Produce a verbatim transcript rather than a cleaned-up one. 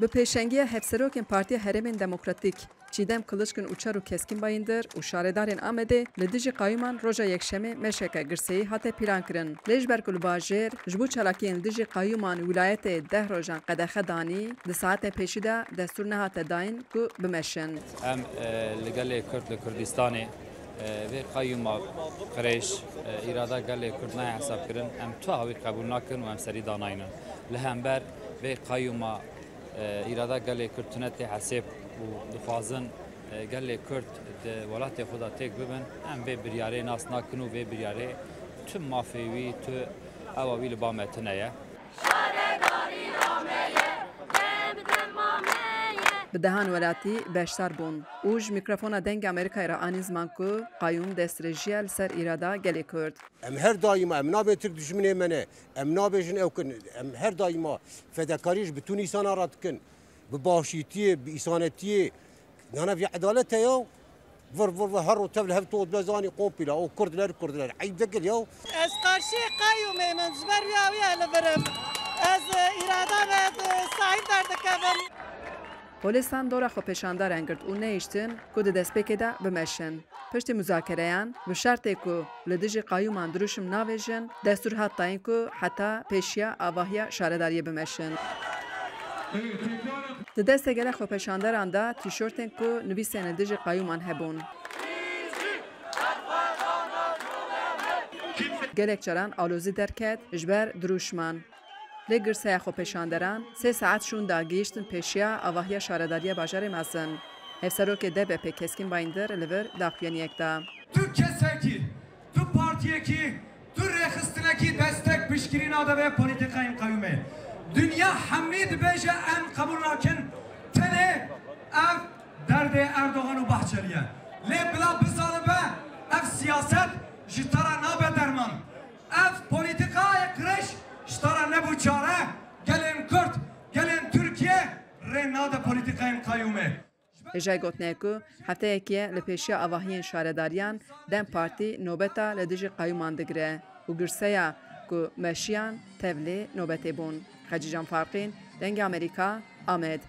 Bi pêşengiya Hevserokên Partiya Herêmên Demokratîk Çîdem Kiliçkin û Çar û Keskîn Bayindir û şaredarên Amedê li dijî qayûman roja Yekşemê meşeke girseyî hate pîrankirin. Lê ji ber ku li bajêr ji bo çalakiyên li dijî qayûman wîlayetê deh rojan qedexe danî, di saetên pêşî de destûr nehate dayîn ku bimeşin. Em, e, li gelê Kurd li Kurdistanê, e, vê qayûma qirêj, e, îrada gelê Kurd nayê hesabkirin, em tu awî qebûl nakin û em serî danaynin. Li hember vê qayûma, e, îrada gelê Kurd tune tê hesêb û dixwazin, e, gelê Kurd di welatê xwe de têk bibin, em vê biryarê nas nakin û vê biryarê tu mafê wî, tu ewa wî li ba me tune ye. Bi dehan welatî beşdar bûn û ji mîkrofona Dengê Amerîkayê re anî ziman ku qayûm destdirêjî ye li ser îrada gelê Kurd. Em her daîma, em nabên Tirk dijminê me ne, em nabêjin ew kin, em her daîma fedekarî ji bütün însana re dikin. Bi başîtiyê, bi îsanetiyê, nana vî edalet heye. Vir, vir, vir, her roj tev li hev tot be zanî kompîla, o Kurd ler, Kurd ler. Eyb vekir ya. Ez qarşiyê qayûmê min, ji ber wî awî ez li vir im. Ez, e, îrada me, e, sahîb derdikevim. Polîsan dora xwepêşandaran girt û nehiştin ku di destpêkê de bimeşin. Piştî muzakereyan, bi şertê ku li dijî qayûman dirûşim navêjin, destûr hat dayîn ku heta pêşiya avahiya şaredariyê bimeşin. Di destê gelek xwepêşandaran de tîşortên ku nivîsên li dijî qayûman hebûn. Gelek caran alozî derket ji ber dirûşman. Lê girseya xwepêşanderan sê saet şûnda gihîştin pêşiya avahiya şaredariya bajarê mezin. Hevserokê D B P Keskîn Bayindir li vir daxuyaniyek da. Tu kesekî, tu partiyekî, tu rêxistinekî destek piştgirî nade vê polîtîkayên qayûmê. Dinya hemî dibêje em qebûl nakin, tenê ev derdê Erdogan û Bahçelî ye. Lê bila bizanibe ev siyaset ji te re nabe derman. Ev polîtîkayê qirêj ji te re nebû çare, gelên Kurd, gelên Tirkiye rê nade polîtîkayên qayûmê. Hêjayî gotinê ye ku hefteyekê li pêşiya avahiyên şaredariyan DEM Partî nobeta li dijî qayûman digire û girseya ku meşiyan tevlê nobetê bûn. Xecîcan Farqîn, Dengê Amerîka, Amed.